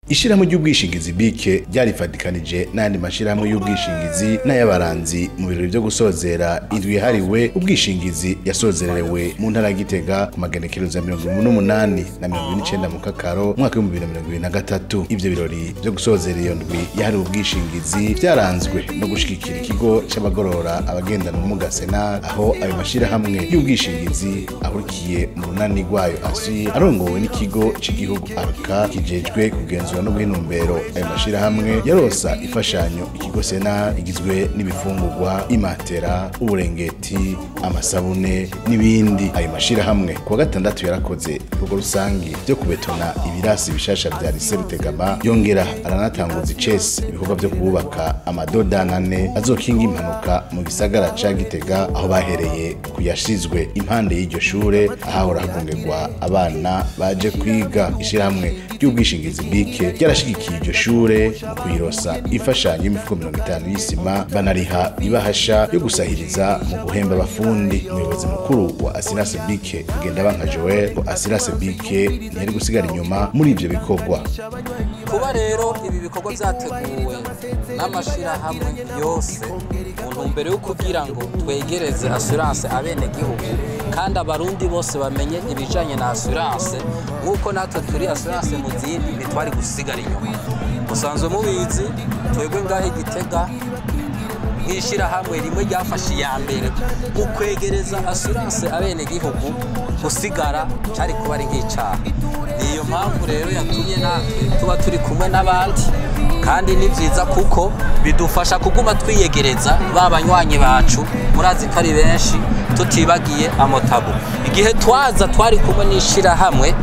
Ishirahamwe ry'ubwishingizi BIC ryarifatikanije n'ayandi mashirahamwe y'ubwishingizi n'ay'abaranzi mu birori vyo gusozera indwi yahariwe ubwishingizi yasozerewe mu ntara ya Gitega ku magenekerezo ya 18 na 29 mu Kakaro umwaka w'2023. Ivyo birori vyo gusozera iyo ndwi yahariwe ubwishingizi vyaranzwe no gushigikira ikigo c'abagorora abagendana ubumuga Sena, aho ayo mashirahamwe y'ubwishingizi ahurikiye mu runani rwayo ASI arongowe n'ikigo c'igihugu ARCA kijejwe kugenzura no guhinumbero. Ayo mashirahamwe yarosa ifashanyo ikigo Sena igizwe n'ibifungurwa, imatera, uburengeti, amasabune n'ibindi. Ayo mashirahamwe kuwa gatandatu yarakoze ibikorwa rusangi vyo kubetona ibirasi bishasha vya Lycée Rutegama, yongera aranatanguza icese ibikorwa vyo kubaka amadodana ane azokinga impanuka mu gisagara ca Gitega, aho bahereye kuyashizwe impande y'iryo shure ahahora hagongerwa abana baje kwiga. Ishirahamwe ry'ubwishingizi BIC ryarashigikiye iryo shure mu kuyirosa imfashanyo y'imifuko 50 y'isima, banariha ibahasha yo gusahiriza mu guhemba abafundi. Umuyobozi mukuru wa Assurance BIC Ngendabanka Joel ngo Assurance BIC ntiyari gusigara inyuma muri ivyo bikorwa. Kuba rero ibi bikorwa vyateguwe n'amashirahamwe yose mu ntumbero yo kugira ngo twegereze assurance abenegihugu kandi abarundi bose bamenye ibijanye na assurance, nk'uko natwe turi assurance mu zindi, ntitwari gusigara inyuma. Musanzwe mubizi, twebwe ngaho Igitega nk'ishirahamwe rimwe ryafashe iya mbere mu kwegereza assurance abenegihugu, gusigara cari kuba ari nk'icaha. Niyo mpamvu rero yatumye natwe tuba turi kumwe n'abandi, kandi ni vyiza kuko bidufasha kuguma twiyegereza ba banywanyi bacu, murazi ko ari benshi, tutibagiye amotabu. Igihe twaza twari kumwe n'ishirahamwe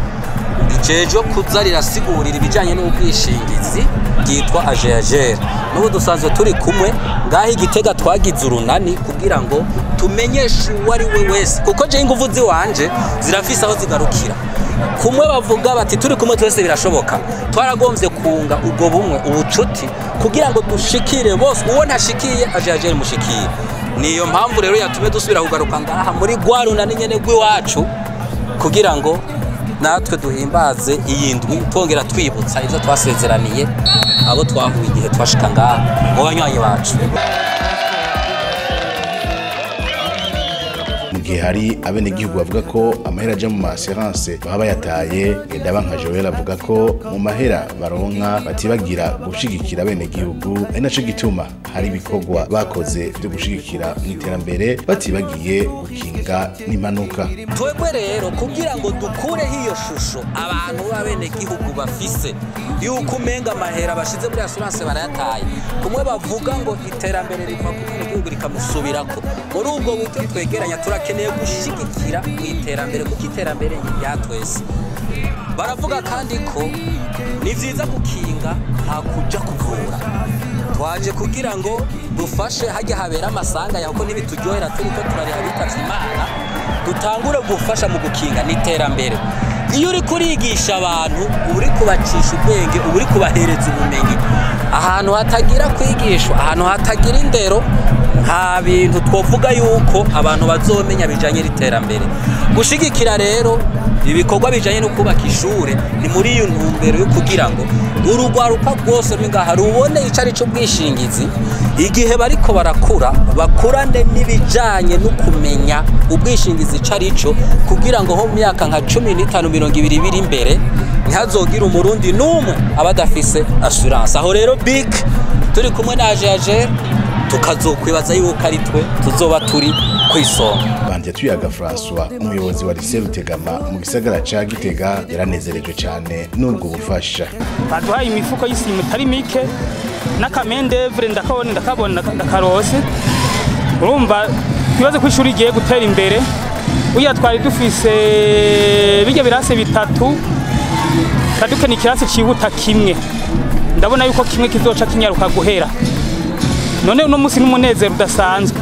rijejwe kuza rirasigurira ibijanye n'ubwishingizi ryitwa AGAGR. N'ubu dusanzwe turi kumwe ngaho Igitega, twagize urunani kugira ngo tumenyeshe uwo ari we wese, kuko je inguvu ziwanje zirafise aho zigarukira. Kumwe bavuga bati turi kumwe twese birashoboka, twaragombye kunga ubwo bumwe, ubucuti, kugira ngo dushikire bose. Uwo ntashikiye, AGAGR mushikiye. Niyo mpamvu rero yatumye dusubira kugaruka ngaha muri rwa runani nyene rw'iwacu kugira ngo natwe duhimbaze iyi ndwi, twongera twibutsa ivyo twasezeraniye abo twahuye igihe twashika ngaha mu banywanyi bacu. Mu gihe hari abenegihugu bavuga ko amahera aja mu ma assurance baba bayataye, Ngendabanka Joel avuga ko mu mahera baronka batibagira gushigikira abenegihugu, ari naco gituma hari ibikorwa bakoze vyo gushigikira mu iterambere batibagiye gukinga n'impanuka. Twebwe rero kugira ngo dukureho iyo shusho abantu b'abenegihugu bafise yuko umenga amahera bashize muri assurance barayataye, kumwe bavuga ngo iterambere riva ku mwenegihugu rikamusubirako, muri ubwo buryo twegeranya turakeneye gushigikira mu iterambere, kuko iterambere ni irya twese. Baravuga kandi ko ni vyiza gukinga nta kuja kuvura. Twaje kugira ngo dufashe hajya habera amasanga yaho, ntibituryohera turiko turariha bitavye Imana, dutangure gufasha mu gukinga n'iterambere. Iyo uri kurigisha abantu, uba uri kubacisha ubwenge, uba uri kubahereza ubumenyi. Ahantu hatagira kwigishwa, ahantu hatagira indero, nta bintu twovuga yuko abantu bazomenya bijanye n'iterambere. Gushigikira rero ibikorwa bijanye no kubaka ishure ni muri iyo ntumbero yo kugira ngo urugwaruka rwose ruri ngaha rubone ico ari c'ubwishingizi, igihe bariko barakura bakurane n'ibijanye no kumenya ubwishingizi ico ari co, kugira ngo ho mu myaka nka 15, 20 biri imbere ntihazogire umurundi n'umwe aba adafise assurance. Aho rero BIC turi kumwe na AGAGR tukazokwibaza yuko ari twe tuzoba turi kwisonga. Tuyaga François, umuyobozi wa Lycée Rutegama mu gisagara ca Gitega, yaranezerejwe cane n'ubwo bufasha. Baduhaye imifuko y'isima itari mike n'akamendevre, ndakabona ndakabona ndakarose. Urumva twibaze ko ishuri igiye gutera imbere. Uya twari dufise bijya birase bitatu, tadukene ikirasi cihuta kimwe, ndabona yuko kimwe kizoca kinyaruka guhera. None uno musi n'umunezero udasanzwe,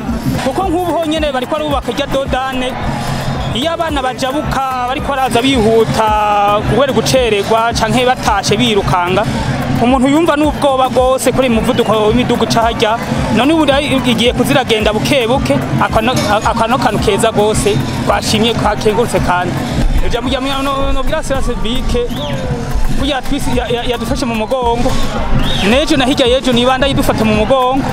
kuko nk'ubu honyene bariko barubaka irya dos d'âne, iyo abana bajabuka bariko baraza bihuta kubera gucererwa canke batashe birukanga, umuntu yumva n'ubwoba rwose kuri muvuduko w'imidugu caharya. None ubu igiye kuziragenda buke buke, akano kantu keza rwose twashimye, twakengurutse kandi. Ijambo rya nobwira Assurance BIC kugira twisi yadufashe mu mugongo nejo na hirya yejo nibanda yidufata mu mugongo,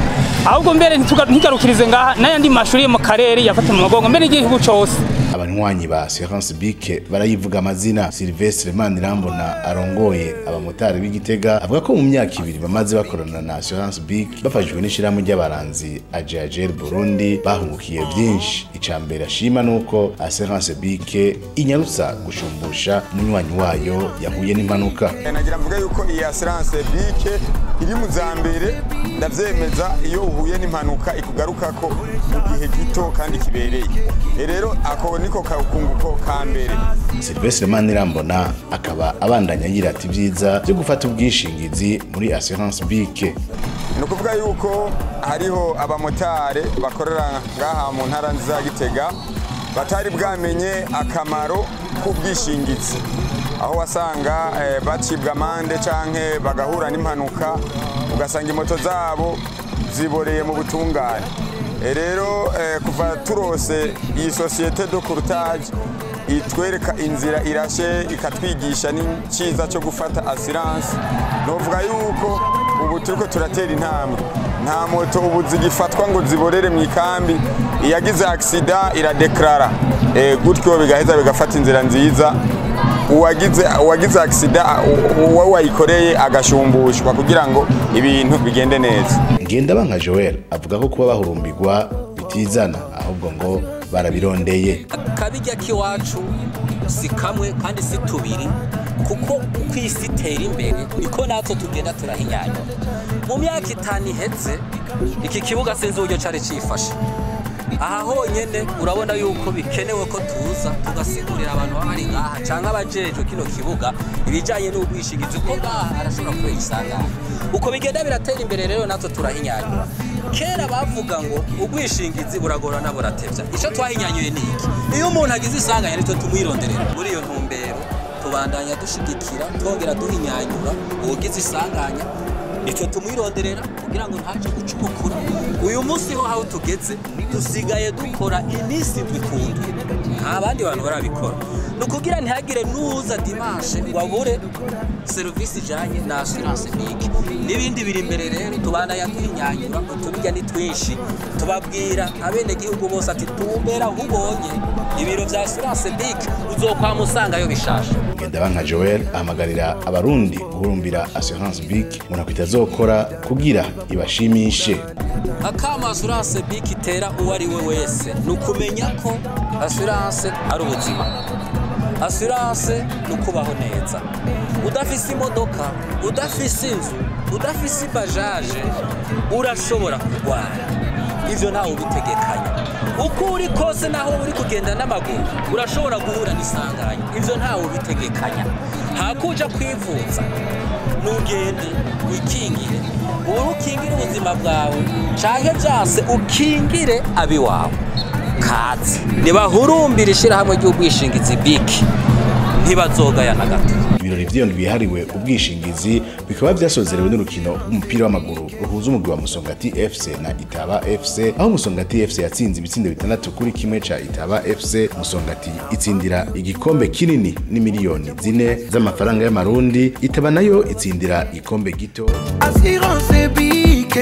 ahubwo mbere ntigarukirize ngaha n'ayandi mashuri yo mu karere yafata mu mugongo mbere n'igihugu cose. Abanywanyi ba Assurance BIC barayivuga amazina. Sylvestre Manirambona arongoye abamotari b'Igitega avuga ko mu myaka 2 bamaze bakorana na Assurance BIC bafashijwe n'ishirahamwe ry'abaranzi AJAGR Burundi bahungukiye byinshi. Icambere ashima nuko Assurance BIC inyarutsa gushumbusha umunywanyi wayo yahuye n'impanuka. Nagira mvuga yuko iyi Assurance BIC iri mu za mbere, ndavyemeza, iyo uhuye n'impanuka ikugarukako mu gihe gito kandi kibereye. Rero ako niko kakunguko ka mbere. Sylvestre Manirambona akaba abandanya yirata ibyiza byo gufata ubwishingizi muri Assurance BIC. Ni ukuvuga yuko hariho abamotari bakorera ngaha mu ntara nziza ya Gitega batari bwamenye akamaro k'ubwishingizi, aho wasanga bacibwa amande canke bagahura n'impanuka ugasanga imoto zabo ziboreye mu butungane. Rero kuva turose iyi société de courtage itwereka inzira irashe ikatwigisha n'icyiza cyo gufata assurance, novuga yuko ubu turiko turatera intambwe. Nta moto ubu zigifatwa ngo ziborere mu ikambi, iyagize accident iradeklara, gutyo bigaheza bigafata inzira nziza, uwagize accident uwo wayikoreye agashumbushwa kugira ngo ibintu bigende neza. Ngendabanka Joel avuga ko kuba bahurumbirwa bitizana ahubwo ngo barabirondeye. Akabijya kiwacu si kamwe kandi si tubiri, kuko uko isi itera imbere niko natwe tugenda turahinyanya. Mu myaka 5 iheze iki kibuga sinzi uburyo cari cifashe. Aha honyene urabona yuko bikenewe ko tuza tugasigurira abantu bari ngaha canke abajejwe kino kibuga ibijanye n'ubwishingizi, ko ngaha arashobora kubera isanganya. Uko bigenda biratera imbere rero natwe turahinyanyura. Kera bavuga ngo ubwishingizi buragorana buratevya. Ico twahinyanyuye ni iki? Iyo umuntu agize isanganya nitwe tumwironderera. Muri iyo ntumbero tubandanya dushigikira twongera duhinyanyura ugize isanganya nitwe tumwironderera kugira ngo ntaje gucumukura. Uyu munsi ho aho tugeze dusigaye dukora iminsi 7 nta bandi bantu barabikora, ni ukugira ntihagire n'uza dimanche ngo abure serivisi ijanye na Assurance BIC n'ibindi biri imbere. Rero tubandanya duhinyanyura utubijya ni twinshi, tubabwira abenegihugu bose ati tumbera aho ubonye ibiro vya Assurance BIC uzokwama usangayo bishasha. Ngendabanka Joel ahamagarira abarundi guhurumbira Assurance BIC ngo ntako itazokora kugira ibashimishe. Akama Assurance BIC itera uwo ari we wese ni ukumenya ko assurance ari ubuzima, assurance ni ukubaho neza. Udafise imodoka, udafise inzu, udafise ibajaje urashobora kurwara, ivyo ntawe ubitegekanya. Uko uri kose naho uri kugenda n'amaguru urashobora guhura n'isanganya, ivyo ntawe ubitegekanya. Hakuja kwivuza nugende wikingire, ukingire ubuzima bwawe canke vyase ukingire abiwawe. Kazi nibahurumbira ishirahamwe ry'ubwishingizi BIC ntibazogaya na gato. Ibirori vy'iyo ndwi yahariwe ubwishingizi bikaba vyasozerewe n'urukino rw'umupira w'amaguru ruhuza umugwi wa Musongati FC na Itaba FC, aho Musongati FC yatsinze ibitsindo 6-1 ca Itaba FC. Musongati itsindira igikombe kinini ni miliyoni 4 z'amafaranga y'amarundi, Itaba nayo itsindira igikombe gito. Assurance BIC.